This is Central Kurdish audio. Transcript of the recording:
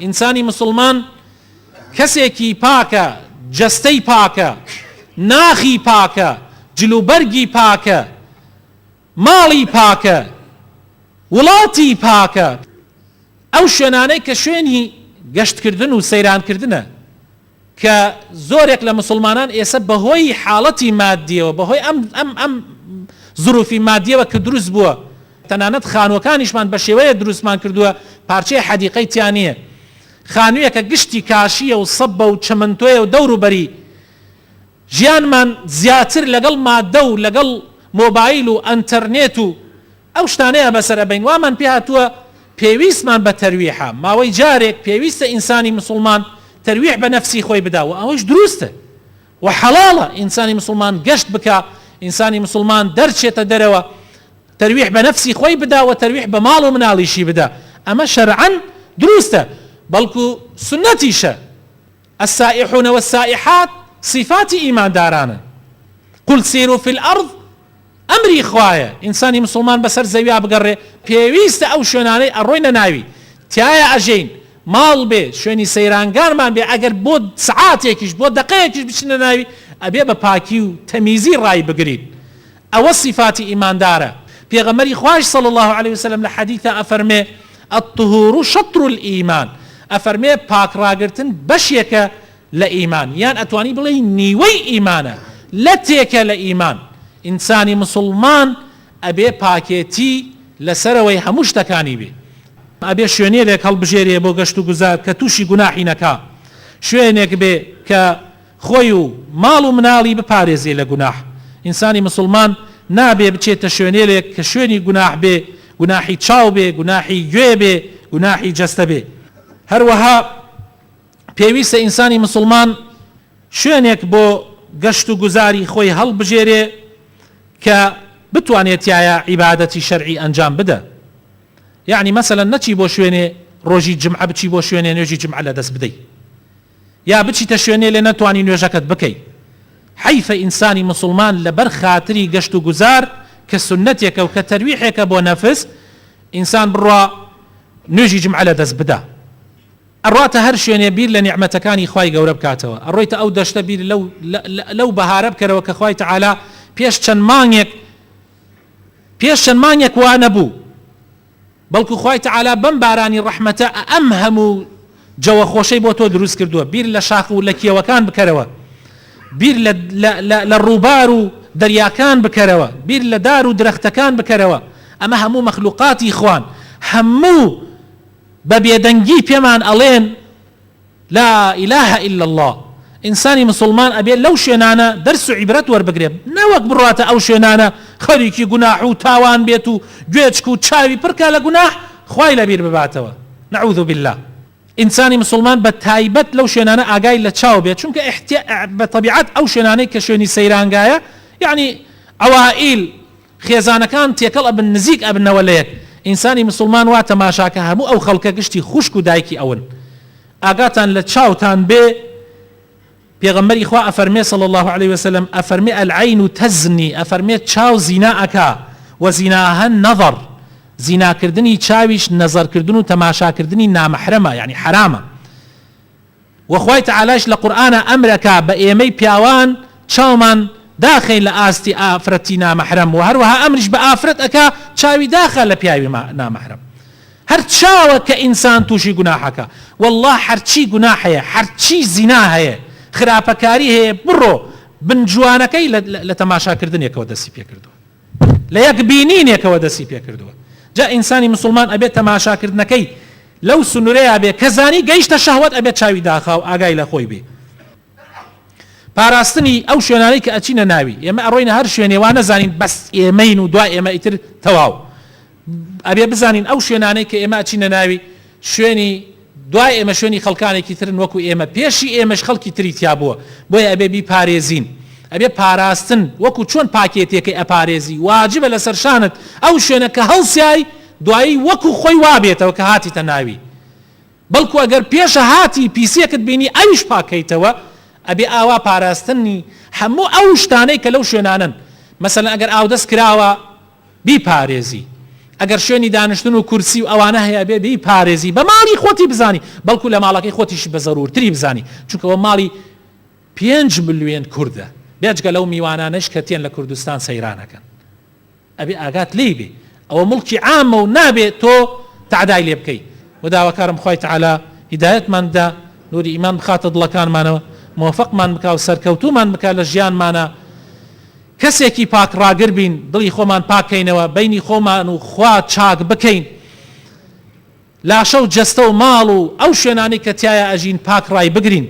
ئینسانی مسوڵمان کەسێکی پاکە، جەستەی پاکە، ناخی پاکە، جلوبەرگی پاکە، ماڵی پاکە، وڵاتی پاکە، ئەو شوێنانەی کە شوێنی گەشتکردن و سەیرانکردنە کە زۆرێک لە موسڵمانان ئێسە بەهۆی حاڵەتی مادیەوە بەهۆی ئەم ئەم ئەم زروفی مادیەوە کە دروست بووە تەنانەت خانووەکانیشمان بە شێوەیە دروستمان کردووە پارچەی حەدیقەی تیا نییە خانوویەکە گشتی کاشیە و سەبە و چەمەنتۆیە و دەوروبەری ژیانمان زیاتر لەگەڵ ماددە و لەگەڵ مۆبایل و ئەنتەرنێت و ئەو شتانەیا بەسەر ئەبەین وامان پێ هاتووە پێویستمان بە تەرویحە ماوەی جارێک پێویستە ئینسانی مسوڵمان تەرویح بە نەفسی خۆی بدا و ئەوەیش دروستە و حەڵاڵە ئینسانی مسوڵمان گەشت بکا ئینسانی مسوڵمان دەرچێتە دەرەوە تەرویح بە نەفسی خۆی بدا و تەرویح بە ماڵ و مناڵیشی بدا ئەمە شەرعەن دروستە بەڵکو سوننەتیشە. السائحون والسائحات سیفاتی ئیماندارانن قل سیروا فی الارض ئەمری خوایە ئینسانی مسوڵمان بەسەر زەویا بگەڕێ پێویستە ئەو شوێنانەی ئەڕۆینە ناوی تیایا ئەژێین ماڵ بێ شوێنی سەیرانگانمان بێ ئەگەر بۆ سعاتێکیش بۆ دەقەیەکیش بچینە ناوی ئەبێ بە پاکی و تەمیزی ڕای بگرین ئەوە سیفاتی ئیماندارە پێغەمبەری خوایش صلی اللە علیە وسلم لە حەدیثا ئەفەرمێ، الطهور شطر الایمان، ئەفەرمێ پاک ڕاگرتن بەشێکە لە ئیمان یان ئەتوانی بڵێی نیوەی ئیمانە لەتێکە لە ئیمان ئینسانی مسوڵمان ئەبێ پاکێتی لەسەرەوەی هەموو شتەکانی بێ. ئەبێ شوێنێلێک هەڵبژێرێ بۆ گەشت و گوزار کە تووشی گوناحی نەکا شوێنێک بێ کە خۆی و ماڵ و مناڵی بپارێزێ لە گوناح، ئینسانی مسوڵمان نابێ بچێتە شوێنێلێک کە شوێنی گوناح بێ، گوناحی چاو بێ، گوناحی گوێ بێ، گوناحی جەستە بێ. هەروەها پێویستە ئینسانی مسوڵمان شوێنێک بۆ گەشت و گوزاری خۆی هەڵبژێرێ کە بتوانێ تیایا عیبادەتی شەرعی ئەنجام بدە. یەعنی مەسەلەن نەچی بۆ شوێنێ ڕۆژی جومعە بچی بۆ شوێنێ نوێژی جومعە لەدەست بدەی. یا بچیتە شوێنێ لێ نەتوانی نوێژەکەت بکەی حەیفە ئینسانی موسڵمان لەبەر خاتری گەشت و گوزار کە سوننەتێکە و کە تەرویحێکە بۆ نەفس ئینسان بڕوا نوێژی جومعە لە دەست بدا ئەڕواتە هەر شوێنێ بیر لە نیعمەتەکانی خوای گەورە بکاتەوە ئەڕۆیتە ئەو دەشتە بیر لەو لەو بەهارە بکەرەوە کە خوای تەعالا پێش چەند مانگێک پێش چەند مانگێک وا نەبوو بەڵکو خوای تەعالا بەم بارانی ڕەحمەتە ئەم هەموو جەوە خۆشەی بۆ تۆ دروست کردووە، بیر لە شاخ و لە کێوەکان بکەرەوە، بیر لە لە لە ڕووبار و دەریاکان بکەرەوە، بیر لە دار و درەختەکان بکەرەوە، ئەمە هەموو مەخلوقاتی خوان، هەموو بە بێدەنگی پێمان ئەڵێن، لا الە الا اللە ئینسانی مسوڵمان ئەبێ لەو شوێنانە دەرس و عیبرەت وەربگرێ نەوەک بڕواتە ئەو شوێنانە خەریکی گوناح و تاوان بێت و گوێچک و چاوی پڕکا لە گوناح خوای لەبیر بباتەوە نعوذ باللە ئینسانی مسوڵمان بە تایبەت لەو شوێنانە ئاگای لە چاو بێت چونکە بە تەبیعەت ئەو شوێنانەی کە شوێنی سەیرانگایە یەعنی عەوائیل خێزانەکان تێکەڵ ئەبن نزیک ئەبنەوە لەیەک ئینسانی مسوڵمان وا تەماشاکە هەموو ئەو خەڵکە گشتی خوشک و دایکی ئەون ئاگاتان لە چاوتان بێ پێغەمبەری خوا ئەفەرمێ صلی اللە علیە وسلم ئەفەرمێ العین تزنی ئەفەرمێ چاو زینا ئەکا وزناها النظر زیناکردنی چاویش نەزەرکردن و تەماشاکردنی نامەحرەمە یعنی حەرامە وە خوای تەعالایش لە قورئانا ئەمر ئەکا بە ئێمەی پیاوان چاومان داخەین لە ئاستی ئافرەتی نامەحرەم وە هەروەها ئەمریش بە ئافرەت ئەکا چاوی داخا لە پیاوی نامەحرەم هەر چاوە کە ئینسان توشی گوناح ئەکا واللە هەرچی گوناح هەیە هەرچی زینا هەیە خراپەکاری هەیە بڕۆ بن جوانەکەی لە تەماشا کردنێکەوە دەستی پێکردوە. لە یەک بینینێکەوە دەستی پێکردووە جا ئینسانی مسوڵمان ئەبێت تەماشاکردنەکەی لەو سنورەیا بێ کە زانی گەیشتە شەهوەت ئەبێت چاوی داخا و ئاگای لە خۆی بێ پاراستنی ئەو شوێنانەی کە ئەچینە ناوی ئێمە ئەڕۆینە هەر شوێنێ وا نەزانین بەس ئێمەین و دوای ئێمە ئیتر تەواو ئەبێ بزانین ئەو شوێنانەی کە ئێمە ئەچینە ناوی شوێنی دوای ئێمە شوێنی خەڵکانێکی ترن وەکو ئێمە پێشی ئێمەش خەڵکی تری تیا بووە بۆیە ئەبێ بیپارێزین ئەبێ پاراستن وەکو چۆن پاکێتێکەی ئەپارێزی واجبە لەسەر شانت ئەو شوێنە کە هەڵسیای دوایی وەکو خۆی وابێتەوە کە هاتیتە ناوی بەڵکو ئەگەر پێشە هاتی پیسیەکت بینی ئەویش پاکەیتەوە ئەبێ ئاوا پاراستنی هەموو ئەو شتانەی کە لەو شوێنانەن مەسەلەن ئەگەر ئاودەست کراوە بیپارێزی. ئەگەر شوێنی دانیشتن و کورسی و ئەوانە هەیە ئەبێ بیپارێزی بە ماڵی خۆتی بزانی بەڵکو لە ماڵەکەی خۆتیشی بە زەرورتری بزانی چونکە ئەوە ماڵی پێنج ملوێن کوردە بێجگە لەو میوانانەش کە تێن لە کوردستان سەیران ئەکەن ئەبێ ئاگات لێی بێ ئەوە موڵکی عامە و نابێ تۆ تەعدای لێ بکەی وە داواکارم خوای تەعالا هیدایەتمان بدا نوری ئیمان بخاتە دڵەکانمانەوە مۆفەقمان بکا و سەرکەوتوومان بکا لە ژیانمانا کەسێکی پاک ڕاگر بین دڵی خۆمان پاک کەینەوە بەینی خۆمان و خوا چاک بکەین لاشە و جەستە و ماڵ و ئەو شوێنانەی کە تیایا ئەژین پاک ڕای بگرین.